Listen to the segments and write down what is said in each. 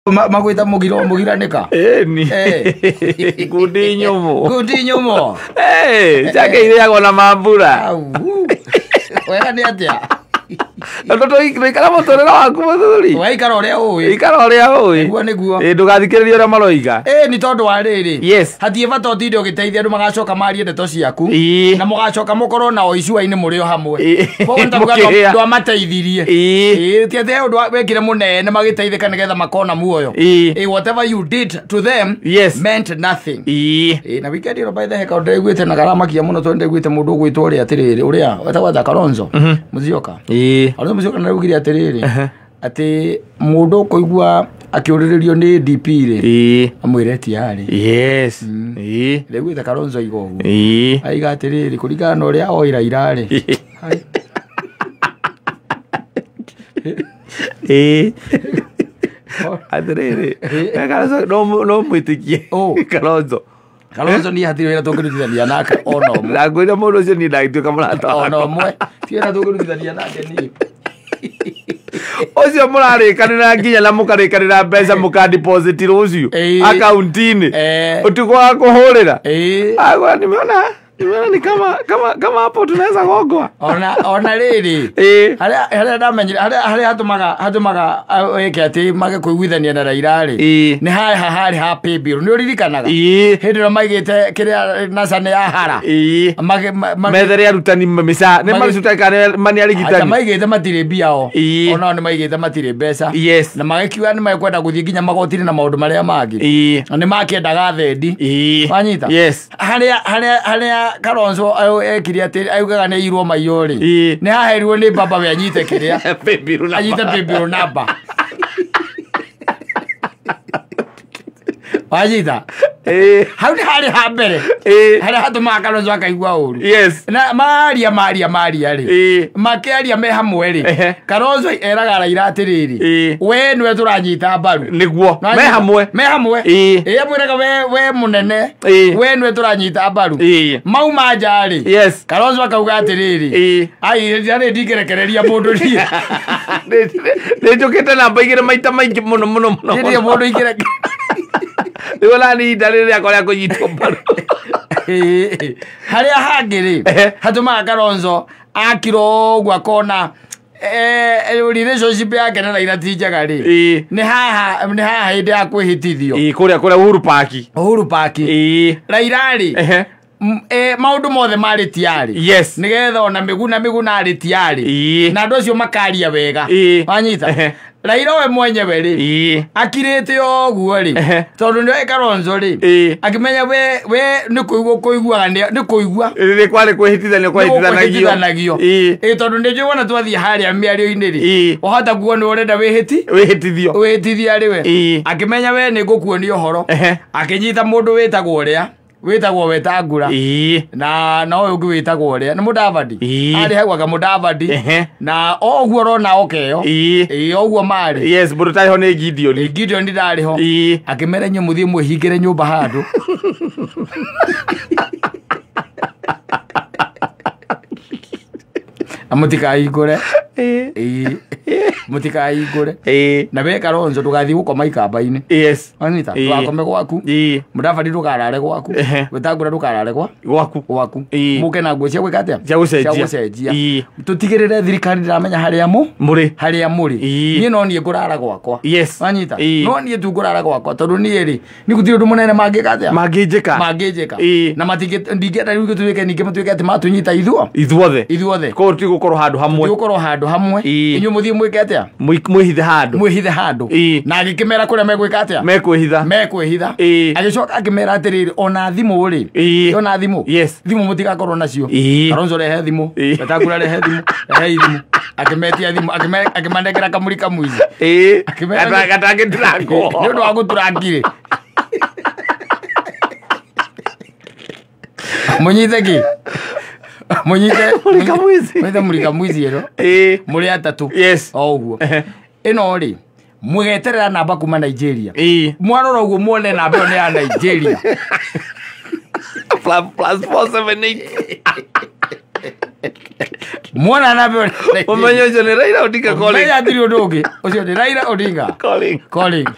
Magwĩta mũgiro mũgiranĩka. Ĩni. Ngundi nyũmũ. Ngundi nyũmũ. Chake irĩagwo na mambura. Au. Wega nĩ atĩa? Ndũikara mũtũrĩre waku mũthuri. Waikara ũrĩa ũĩ. Ikara ũrĩa ũĩ. Nĩguo nĩguo. Ĩ ndũgathikĩrĩrie ũrĩa maroiga. Ĩ nĩ tondũ wa rĩrĩ. Yes. Hatirĩ bata ũtinde ũgĩteithia andũ magacoka marie ndeto ciaku. Ĩĩ. Na mũgacoka mũkorwo nao icua-inĩ mũrĩ o hamwe. Ĩĩ. Koguo nĩ ta kuga Mũkĩrĩa. ndwamateithirie. Ĩĩ. Ĩĩ ti atĩ he ũndũ wekire mũnene magĩteithĩka nĩgetha makona muoyo. Ĩĩ. Ĩĩ whatever you did to them Yes. meant nothing. Ĩĩ. Ĩĩ na weekend ĩno by the way kaũndũ ndaiguĩte na karamakia mũno tondũ ndaiguĩte mũndũ ũgwĩtwo ũrĩa atĩrĩrĩ ũrĩa wetagwo atĩa Kalonzo Musyoka. Ĩĩ. Kalonzo Musyoka nĩaraugire atĩrĩrĩ atĩ mũndũ ũkũigua akĩũrĩrĩrio nĩ DP rĩ Ĩĩ. amwĩre tiarĩ. Yes. Ĩĩ. Ndaiguĩte Kalonzo aiga ũguo. Ĩĩ. Aiga atĩrĩrĩ kũringana na ũrĩa oĩ Raila rĩ. Hai. Ĩĩ. Atĩrĩrĩ. Kalonzo no mwĩtĩkie. Ũ. Kalonzo. Kalonzo niĩ hatirĩ wĩra tũngĩrutithania nake ona ũmwe. Na ngwĩra mũndũ ũcio niĩ ndangĩtuĩka mũrata Ona wakwa. ũmwe. Ti wĩra tũngĩrutithania nake niĩ. Ũcio mũrarĩkanĩra nginya na mũkarĩkanĩra mbeca mũka deposit rũciũ Ĩĩ. akaunti-inĩ. Eh. Ũtukũ wa kũhũrĩra. Ĩĩ. Agwa nimeona nimeona ni kama kama kama hapo tunaweza gongwa. Ona rĩrĩ. Ĩĩ. Harĩa harĩa ndamenyire harĩa harĩa hatũmaga hatũmaga wĩke atĩ mage kũiguithania na Raila rĩ. Ĩĩ. Nĩ haha harĩ ha pay bill. Nĩ ũririkanaga? Ĩĩ. Hĩndĩ ĩrĩa maigĩte kĩrĩa NASA nĩ yahara. Ĩĩ. Mage ma- Methere arutani mĩca nĩ Mage- maruta kana mani Acha arigitani. maigĩte matirĩ mbia o. Ĩĩ. Onao nĩ maigĩte matirĩ mbeca. Yes. Na magĩkiuga nĩ mekwenda gũthiĩ nginya magoti-inĩ na maũndũ marĩa mangĩ. Ĩĩ. Na nĩ makĩendaga thendi. Ĩĩ. Wanyita? Yes. Harĩa harĩa harĩa Kalonzo ekire atĩ augaga nĩ aiyirwo maiyo rĩ. Ĩĩ. Nĩ haherirwo nĩ baba we anyite kĩrĩa. Pay bill number. Anyite pay bill number. Wanyita? Ĩĩ. Hau nĩ harĩ ha mbere. Ĩĩ. Harĩa hatũmaga Kalonzo akaigua ũru. Yes. Na maria maria maria rĩ. Ĩĩ. Makĩaria me hamwe rĩ. Ehe. Kalonzo eraga Raila atĩrĩrĩ. Ĩĩ. We nĩwe tũranyita mbaru. Nĩguo. Nĩwanyita? Me hamwe. Me hamwe. Ĩĩ. Ĩĩ amwĩraga we mũnene. Ĩĩ. We nĩwe tũranyita mbaru. Ĩĩ. Mauma nja rĩ. Yes. Kalonzo akauga atĩrĩrĩ. Ĩĩ. Ai rĩ ndingĩrekereria mũndũ niĩ. Nĩ njũkĩte namba igĩrĩ maita maingĩ mũno mũno mũno. Niĩ ndirĩ mũndũ ingĩreke. Rĩu ona nĩ ihinda rĩrĩ rĩakwa rĩa kũnyitwo mbaru. Ĩĩ. Harĩa hangĩ rĩ Ehe. hatũmaga Kalonzo akira ũguo akona relationship yake na Raila ti njega rĩ. Ĩĩ. Nĩ haha nĩ haha hĩndĩ ya kwĩhĩtithio. Ĩĩ kũrĩa kũrĩa Uhuru Park. Uhuru Park. Ĩĩ. Raila rĩ Ehe. Maũndũ mothe marĩ tiarĩ. Yes. Nĩgetha ona Mĩguna Mĩguna arĩ tiarĩ. Ĩĩ. Na andũ acio makaria wega. Ĩĩ. Wanyita? Ehe. Raila we mwenyewe rĩ. Ĩĩ. Akirĩte ũguo rĩ. Ehe. Tondũ nĩoĩ Kalonzo rĩ. Ĩĩ. Akĩmenya we nĩ kũigua kũiguaga nĩ kũigua. Rĩrĩ kwarĩ kwĩhĩtithanio kwahĩtithanagio. Kwĩhĩtithanagio. Ĩĩ. Ĩĩ tondũ nĩ njũĩ wona twathiĩ harĩa mĩario-inĩ rĩ. Ĩĩ. Wahota kuo nĩ ũrenda wĩhĩti. Wĩhĩtithio. Wĩhĩtithia arĩ we. Ĩĩ. Akĩmenya we nĩ ngũkuonia ũhoro. Ehe. Akĩnyita mũndũ wĩtagwo ũrĩa. Wĩtagwo Wetangula. Ĩĩ. Na ũyũ ũngĩ wĩtagwo ũrĩa nĩ Mũdavadi. Ĩĩ. Arĩ hau anga Mũdavadi. Ehe. Na o ũguo ũrona okeyo. Ĩĩ. Ĩĩ o ũguo marĩ. Yes, mũndũ ũtarĩ ho nĩ Gideon. Ĩĩ, Gideon ndarĩ ho. Ĩĩ. Akĩmera inyuĩ mũthiĩ mwĩhingĩre nyũmba handũ. Na mũtikahingũre. Ĩĩ. Ĩĩ. Mũtikahingũre. Ĩĩ. Na we Kalonzo ndũgathiĩ gũkoma ikamba-inĩ. Yes. Wanyita? Ĩĩ. Ndũgakome gwaku. Ĩĩ. Mũdavadi ndũkarare gwaku. Ehe. Wetangula ndũkarare gwa Gwaku. gwaku. Ĩĩ. Mũke na nguo cia gwĩka atĩa? Cia gũcenjia. Cia gũcenjia. Ĩĩ. Tũtigĩrĩre thirikari ndĩramenya harĩa mũ Mũrĩ. harĩa mũrĩ. Ĩĩ. Niĩ no niĩ ngũrara gwakwa. Yes. Wanyita? Ĩĩ. No niĩ tu ngũrara gwakwa tondũ niĩ rĩ nĩ gũtirĩ ũndũ mũnene mangĩka atĩa? Mangĩnjĩka. Mangĩnjĩka. Ĩĩ. Na matingĩ ndingĩenda rĩu gũtuĩke ningĩ matuĩke atĩ matũnyita ithuo. Ithuothe. Ithuothe. Koguo tũtigũkorwo handũ hamwe. Tũgũkorwo handũ hamwe. Ĩĩ. Inyuĩ mũthiĩ mwĩke atĩa? Mwĩhithe handũ. Mwĩhithe handũ. Ĩĩ. Na agĩkĩmera kũrĩa megwĩka atĩa? Mekwĩhitha. Mekwĩhitha. Ĩĩ. Agĩcoka akĩmera atĩrĩrĩ ona thimũ rĩ. Ĩĩ. Ona thimũ. Yes. Thimũ mũtigakorwo nacio. Ĩĩ. Kalonzo rehe thimũ. Ĩĩ. Wetangula rehe thimũ. Rehei thimũ. Akĩmetia thimũ akĩmanengera kamũri kamwici. Ĩĩ. Akĩmera Gatangĩturangwo. Nĩ ũndũ wa gũturangirĩ. Mũnyite kĩ? Mũnyite Mũrika mwici. Mũnyite mũrika mwici ĩno. Ĩĩ. Mũrĩ atatũ. Yes. O ũguo. Ehe. Ĩno rĩ mũgeterera namba kuma Nigeria. Ĩĩ. Mwarora ũguo muone namba ĩyo nĩ ya Nigeria. Plus 478. Muona namba ĩyo nĩ ya Ũmenye ũcio nĩ Raila Odinga calling. Menya hatirĩ ũndũ ũngĩ. Ũcio nĩ Raila Odinga. Calling. Calling.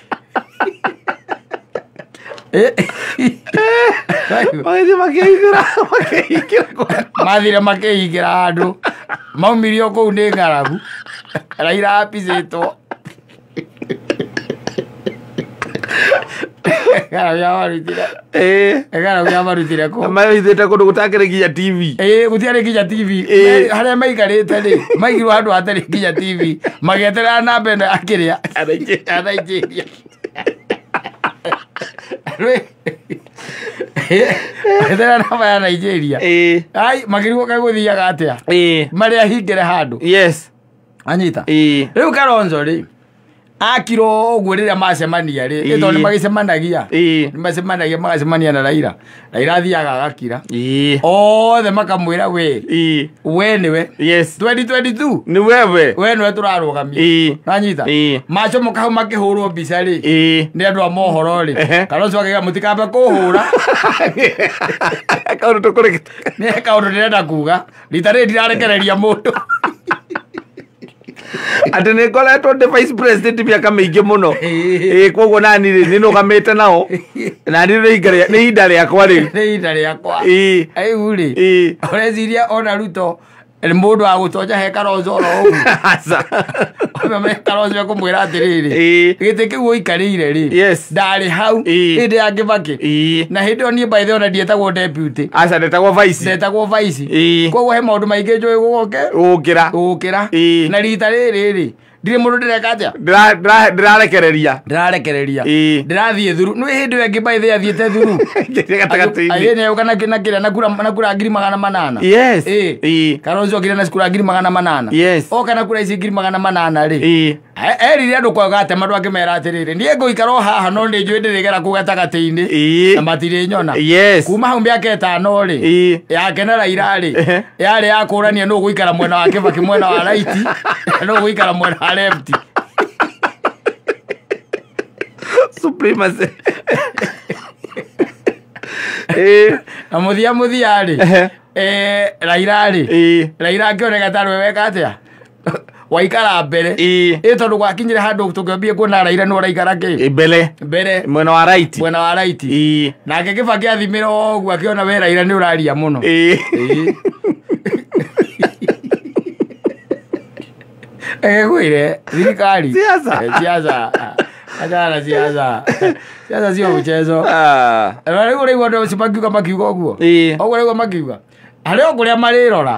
Magĩthiĩ makĩhingĩra makĩhingĩra kũndũ. Mathire makĩhingĩra handũ maumirio kũu nĩ ng'aragu. Raila apicĩtwo. Ng'aragu yamarutire. Ng'aragu yamarutire kũ? Mahithĩte kũndũ gũtakĩrĩ nginya TV. Ĩĩ, gũtiarĩ nginya TV. Harĩa maikarĩte rĩ, maigirwo handũ hatarĩ nginya TV, magĩeterera namba ĩno ya kĩrĩa ya Nigeria. Magĩeterera namba ya Nigeria. Ai, makĩrigwo kaĩ gũthiaga atĩa, marĩa hingĩre handũ. Anyita. Rĩu Kalonzo rĩ, akirwo ũguo rĩrĩa macemania rĩ, ĩ tondũ nĩ magĩcemanagia, nĩ macemanagia, magacemania na Raila. Raila athiaga agakira, othe makamwĩra we, we nĩwe 2022, Nĩ wewe. we nĩwe tũrarũgamia. Nanyita. Macomoka hau makĩhũrwo mbica rĩ, nĩ andũ a mohoro rĩ, Kalonzo akĩga mũtikambe kũhũra. Kaũndũ tũkũrĩ. Nĩ kaũndũ ndĩrenda kuga rita rĩrĩ ndirarekereria mũndũ. Atĩ nĩ ngoretwo ndĩ vice president mĩaka mĩingĩ mũno. Ĩĩ, koguo nani rĩ, nĩ nũgamĩte nao nani nĩ ihinda nĩ ihinda rĩakwa rĩu. Nĩ ihinda rĩakwa. Rĩu rĩ, ũreciria ona Ruto nĩ mũndũ wa gũtonja he Kalonzo oro ũguo? Aca. Ũmenye Kalonzo ekũmwĩra atĩrĩrĩ, gĩtĩ kĩu ũikarĩire rĩ, ndarĩ hau hĩndĩ ya Kibaki, na hĩndĩ ĩyo niĩ by the way ona ndietagwo deputy. Aca, ndetagwo vice. Ndetagwo vice. Koguo he maũndũ maingĩ njũĩ gũgoke Gũkĩra. Gũkĩra. Na rita rĩrĩ rĩ, ndirĩ mũndũ ndĩreka atĩa. Ndĩrarekereria. Ndĩrarekereria. Ndĩrathiĩ thuru nĩ hĩndĩ ĩyo ĩngĩ by the way athiĩte thuru. Gatagatĩ-inĩ. Athĩ nĩoka na na kĩrĩa na kura 800,000. Kalonzo okire na kura 800,000. Oka na kura ici 800,000 rĩ, erire andũ kwaga atema andũ akĩmera atĩrĩrĩ, niĩ ngũikara o haha no nĩ njũĩ ndĩrĩgera kũu gatagatĩ-inĩ na matirĩnyona. Kuma hau mĩaka 5 rĩ, yake na Raila rĩ, yarĩ ya kũrania nũ gũikara mwena wa Kibaki mwena wa right, nũ gũikara mwena wa left. Supremacy. Na mũthia mũthia rĩ, Raila rĩ, Raila akĩoneka tarĩ we weka atĩa waikara mbere. Ĩ tondũ gwakinyire handũ tũkĩambie kuona Raila nĩ ũraikara kĩ? Mbere. Mbere. Mwena wa right. Mwena wa right. Nake Kibaki athimĩra ũguo akĩona we Raila nĩ ũraria mũno. Egwire thirikari. Siasa. Siasa. Achana na siasa. Siasa sio mchezo. Na rĩu ũraigua andũ acio makiuga makiuga ũguo. Ũguo ũraigua makiuga. Harĩ o kũrĩa marĩrora.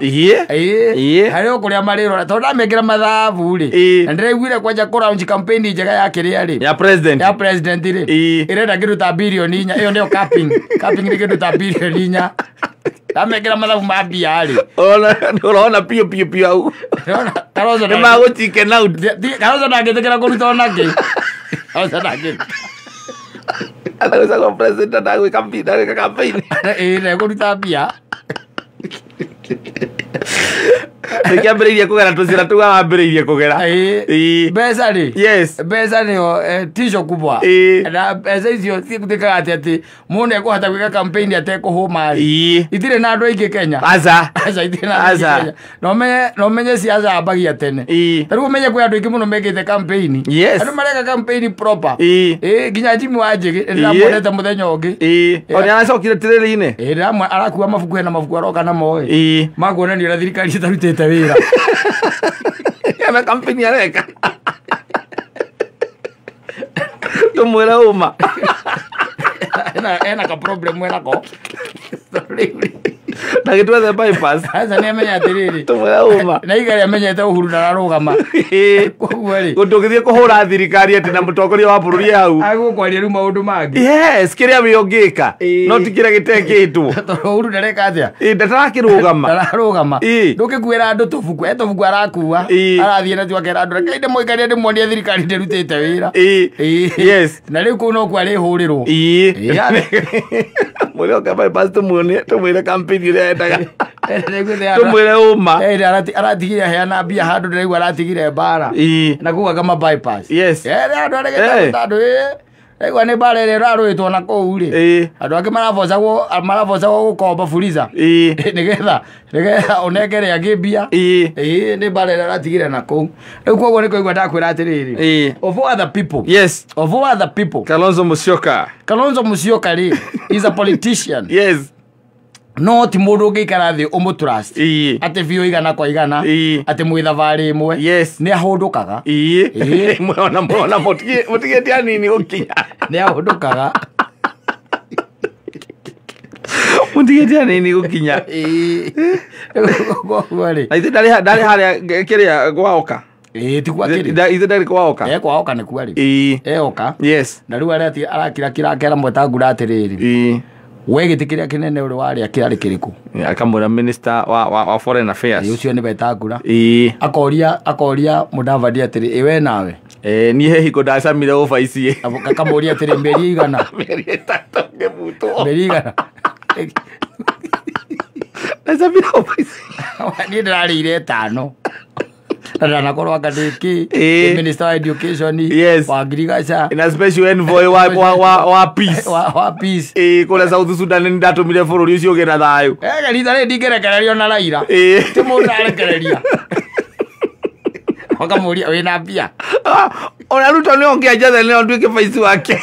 Harĩ o kũrĩa marĩrora tondũ ndamekĩra mathabu rĩ, na ndĩraiguire kwanja kũ launch campaign njega ya kĩrĩa rĩ, Ya president. Ya president rĩ, ĩrenda kĩndũ ta 4 billion. Ĩyo nĩyo capping. Capping nĩ kĩndũ ta 4 billion. Ndamekĩra mathabu ma mbia rĩ, Ũrona ũrona piũ piũ piũ hau. Ndĩrona Kalonzo Nĩ magũ chicken out. Kalonzo ndangĩtĩkĩra kũruta onakĩ. Kalonzo ndangĩ Anaweza kuwa president ndagwĩka ndagwĩka campaign. Ĩĩ, ndekũruta mbia. Nĩkĩambĩrĩirie kũgera tũcĩra tũu arambĩrĩirie kũgera. Mbeca rĩ, mbeca nĩyo tisho kubwa. Na mbeca icio cituĩkaga atĩ atĩ mũndũ ekũhota gwĩka campaign atekũhũma rĩ, itirĩ na andũ aingĩ Kenya. Aca. Aca, itirĩ na andũ aingĩ Aca. Kenya. Na ũmenye siasa ambagia tene. Ta rĩu ũmenye kwĩ andũ aingĩ mũno mekĩte campaign. Andũ mareka campaign proper. Ĩĩ, nginya Jimmy Wanjigi ndĩramuonete mũthenya ũngĩ. O nĩ aracokire tirĩrĩ-inĩ. Ĩĩ, arakua mabuku, hena mabuku aroka namo ĩ, makuonania ũrĩa thirikari ĩtarutĩte wĩra. Ena campaign areka. Tũmwĩre ũma. Ena ka problem enako. Na gĩtwethe bypass. Aca, nĩ amenya atĩrĩrĩ, Tũmwĩre ũma. na igari amenyete Uhuru ndararũgama, koguo rĩ, Ndũngĩthiĩ kũhũra thirikari atĩ na mũtongoria wa bũrũri hau. Agũkwaria rĩu maũndũ mangĩ. Yes, kĩrĩa we ũngĩka. No ti kĩrĩa gĩtekĩtwo. Tondũ Uhuru ndareka atĩa? Ĩĩ, ndatarakĩrũgama. Ndararũgama. Ndũngĩkuĩra andũ tũbuku, e tũbuku arakua, arathiĩ natuo akera andũ, reke ndĩmũikarie ndĩmuonie thirikari ndĩrutĩte wĩra. Na rĩu kũu nokuo arĩhũrĩrwo. Mwĩre oke bypass tũmuonie tũmwĩre campaign ĩrĩa endaga. Tũmwĩre ũma. Aratigire heana mbia handũ ndĩraigua aratigire mbara. Na kuga kama bypass. Andũ aregete andũ ĩ. Ndaigua nĩ mbara ĩrĩa ĩrarũĩtwo na kũu rĩ, andũ angĩ marabocagwo gũkomba Fuliza nĩgetha ũnengere angĩ mbia. Nĩ mbara ĩrĩa ĩratigire na kũu. Rĩu koguo nĩ kũigua ndakwĩra atĩrĩrĩ, of all other people, yes, of all other people, Kalonzo Musyoka. Kalonzo Musyoka rĩ is a politician. Yes. No ti mũndũ ũngĩikara thĩ ũmũtrust atĩ biũ igana kwa igana atĩ mwĩ thabarĩ ĩmwe. Yes. Nĩ ahũndũkaga. Ona mũtigĩte anini gũkinya. Nĩ ahũndũkaga. Mũtigĩte anini gũkinya. Koguo rĩ, na ithe ndarĩ harĩa kĩrĩa gwaoka. Ti kwa kĩrĩ. Ithe ndarĩ kwaoka. Kwaoka nĩ kwa rĩ. Eoka. Yes. Na rĩu arakira akera Mwetangula atĩrĩrĩ, we gĩtĩ kĩrĩa kĩnene ũrĩ warĩa kĩarĩ kĩrĩkũ? Akamwĩra minister wa foreign affairs. Ũcio nĩ Wetangula. Akoria Mudavadi atĩrĩ, ĩ we nawe? Niĩ he hingo ndacamire ũbaici. Akamũria atĩrĩ, mĩeri igana. Mĩeri ĩtatũ ngĩbutwo. Mĩeri igana. Ndacamire ũbaici. Niĩ ndĩrarĩire 5. Na ndanakorwo anga ndĩ kĩ? Minister wa education, yes, wa Ngirigaca, na special envoy wa peace. Wa peace. Kũrĩa South Sudan nĩ ndatũmire bũrũri ũcio ũgĩe na thayũ. Rita rĩrĩ ndingĩrekererio na Raila. Ti mũndũ arekereria. Wakamũria wĩna mbia. Ona Ruto nĩ onge anjathe nĩ nduĩke vice wake.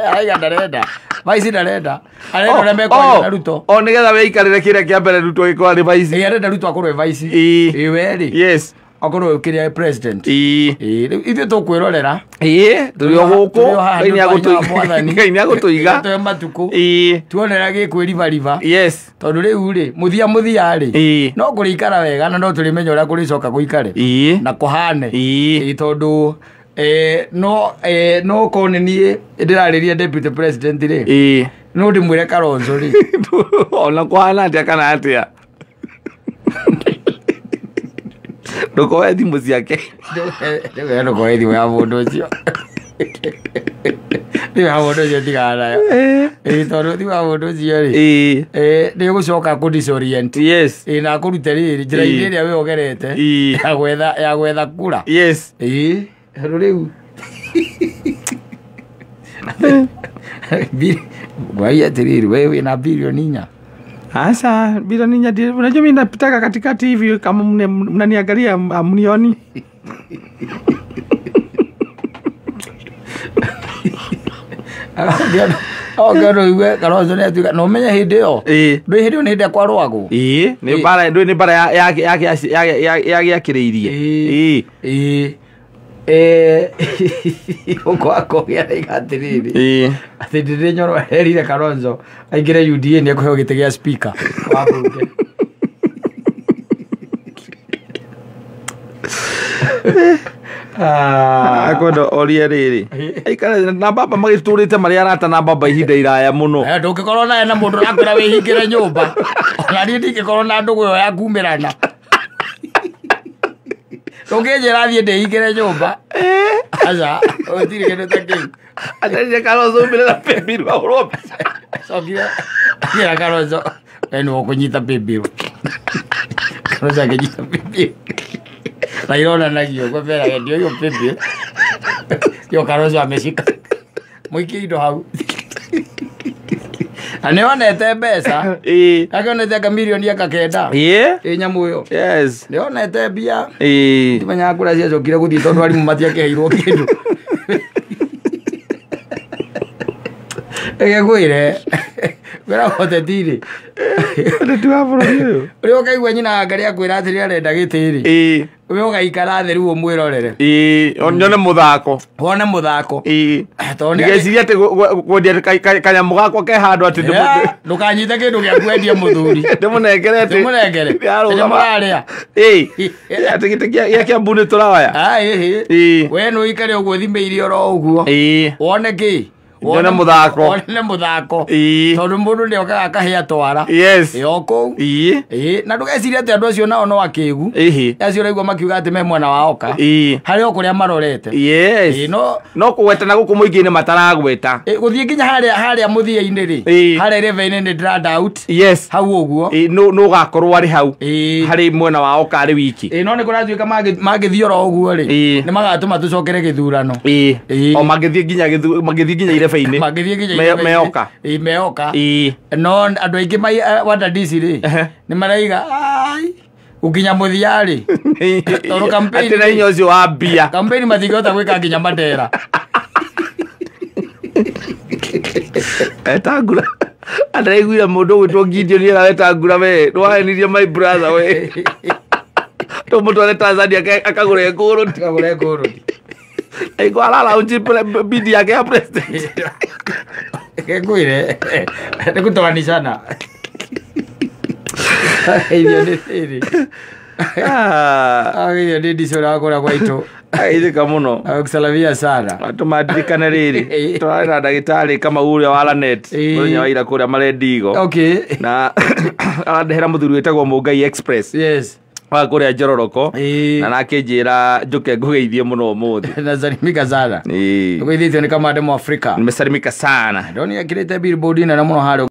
Araiga ndarenda. Vice ndarenda. Arenda ũrĩa mekwaria na Ruto. O nĩgetha wĩikarĩre kĩrĩa kĩa mbere Ruto gĩkorwo arĩ vice. Arenda Ruto akorwo e vice. Ĩ we rĩ. Yes. Akorwo kĩrĩa president. Rĩu ithuĩ tũkwĩrorera. Tũrĩ o gũkũ. Ngai nĩ agũtũiga. Tũhe matukũ. Tuonera gĩkwĩribariba. Yes. Tondũ rĩu rĩ, mũthia mũthia rĩ, no kũrĩikara wega na no tũrĩmenya ũrĩa kũrĩcoka gũikare. Na kũhane. Tondũ no korwo nĩ niĩ ndĩrarĩria deputy president rĩ, no ndĩmwĩre Kalonzo rĩ. Ona kũhana atĩa kana atĩa. Ndũkoe thimũ ciake. Ndũkoe thimũ ya mũndũ ũcio. Thimũ ya mũndũ ũcio tigana nayo. Tondũ thimũ ya mũndũ ũcio rĩ, nĩ ũgũcoka kũ disorient. Yes. Na akũrute rĩrĩ njĩra-inĩ ĩrĩa we ũgerete ya gwetha kura. Yes. Tondũ rĩu ngwaria atĩrĩrĩ, we wĩna bilioni 4. Asa, bilioni 4, unajua mimi napitaka katikati hivi kama mnaniangalia hamnioni. Ngero iwe Kalonzo nĩ atuĩka no menye hĩndĩ ĩyo. Ndũĩ hĩndĩ ĩyo nĩ hĩndĩ kwarũagwo. Nĩ mbara, ndũĩ nĩ mbara ya gĩakĩrĩirie. Ũkwa akogĩa raiga atĩrĩrĩ, atĩ Ndindi Nyoro erire Kalonzo aingĩre UDA nĩ ekũheo gĩtĩ gĩa speaker wa bunge. Akwenda orie rĩrĩ, aikare na baba magĩtũrĩte marĩ arata na baba ihinda iraya mũno. Ndũngĩkorwo nawe na mũndũ ũrakwĩra wĩhingĩre nyũmba. Ona niĩ ndingĩkorwo na ndũgũ ĩyo ya kumĩrana. Ndũngĩnjĩra thiĩ ndĩhingĩre nyũmba. Aca, gũtirĩ kĩndũ ta kĩu. Atarire Kalonzo umĩre na paybill ahũrwo mbeca. Acokire akĩra Kalonzo, we nĩwe ũkũnyita paybill. Kalonzo akĩnyita paybill. Na ironanagio ũguo mbere ndio hiyo paybill. Yo Kalonzo ameshika. Mũikie indo hau. Na nĩonete mbeca. Akĩonete anga mirioni anga 9. Ĩ nyamũ ĩyo. Yes. Nĩonete mbia. Ndimenyaga kũrĩa ciacokire gũthiĩ tondũ arimũ matiakĩheirwo kĩndũ. Reke ngwĩre, ngwĩra ũteti rĩ. Ũteti wa bũrũri ũyũ. Ũrĩa ũkaigua nyina anga nĩakwĩra atĩrĩ arenda gĩtĩ rĩ. We ũgaikara thĩ rĩu ũmwĩrorere. Nyone mũthako. Wone mũthako. Tondũ Ndigeciria atĩ kwendia kanyamũ gakwa ke handũ atĩ ndũkanyite kĩndũ gĩa kwendia mũthuri. Ndĩmũnengere atĩ. Ndĩmũnengere. Nĩarũgama. Ndĩmũrarĩa. Atĩ gĩtĩ gĩa Kiambu nĩ tũroya. We nĩ ũikare ũguo ũthimĩire oro ũguo. Wone kĩ? Nyone mũthako. Wone mũthako. Ĩĩ. Tondũ mũndũ nĩ okaga akahĩa twara. Yes. Ĩ o kũu. Ĩĩ. Ĩ, na ndũgecirie atĩ andũ acio nao no akĩgu. Ĩhĩ. Acio ũraigua makiuga atĩ me mwena wa oka. Ĩĩ. Harĩ o kũrĩa marorete. Yes. Ĩ, no No kũgweta na gũkũ mũingĩ-inĩ mataragweta. ĩ, gũthiĩ nginya harĩa mũthia-inĩ rĩ. Ĩĩ. Harĩa irebe-inĩ nĩ ndĩra doubt. Yes. Hau ũguo. Ĩĩ, nũ ũgakorwo arĩ hau. Ĩĩ. Harĩ mwena wa oka arĩ wiki. Ĩ, no nĩ kũratuĩka mangĩthiĩ oro ũguo rĩ. Ĩĩ. Nĩ magatũma tũcokere gĩthurano. Ĩĩ. Ĩĩ. O mangĩthiĩ nginya mangĩthiĩ nginya irebe-inĩ. Mangĩthiĩ nginya irebe-inĩ. Meoka. Ĩĩ, meoka. Ĩĩ. No andũ aingĩ wadadisi rĩ Ehe. nĩ maraiga ai gũkinya mũthia rĩ Tondũ campaign Atĩ na hinya ũcio wa mbia. campaign matingĩhota gwĩka nginya Mandera. Etangura. Andĩraiguire mũndũ ũgwĩtwo Gideon nĩ etangura we. Ndwahenirie my brother we. Tũmũtware Tanzania akagũre ngũrũ. Akagũre ngũrũ. Aigua aralaunji bidi yake ya president. Ngwĩre nĩ kũtoanishana. Irio nĩ rĩrĩ. Ah, Irio nĩ ndicũ ũrakũra gwaitũ. ageithĩka mũno. Agũsalamia sana. Andũ mandirikane rĩrĩ tũrarĩ na ndagĩtarĩ Kamau ũrĩa wa Lanet Ĩĩ. mũthenya wa ira kũrĩa Marendigo Okay. na arandehera mũthuri wĩtagwo Mũngai Express Yes. wa kũrĩa Njororoko Ĩĩ. na nakĩnjĩra njũke ngũgeithie mũno ũmũthĩ. Nasalimika sana. Ĩĩ. Ũgeithĩtio nĩ kamande Mwafrika. Nimesalimika sana. Ndoni ekĩrĩte billboard nene mũno harĩa.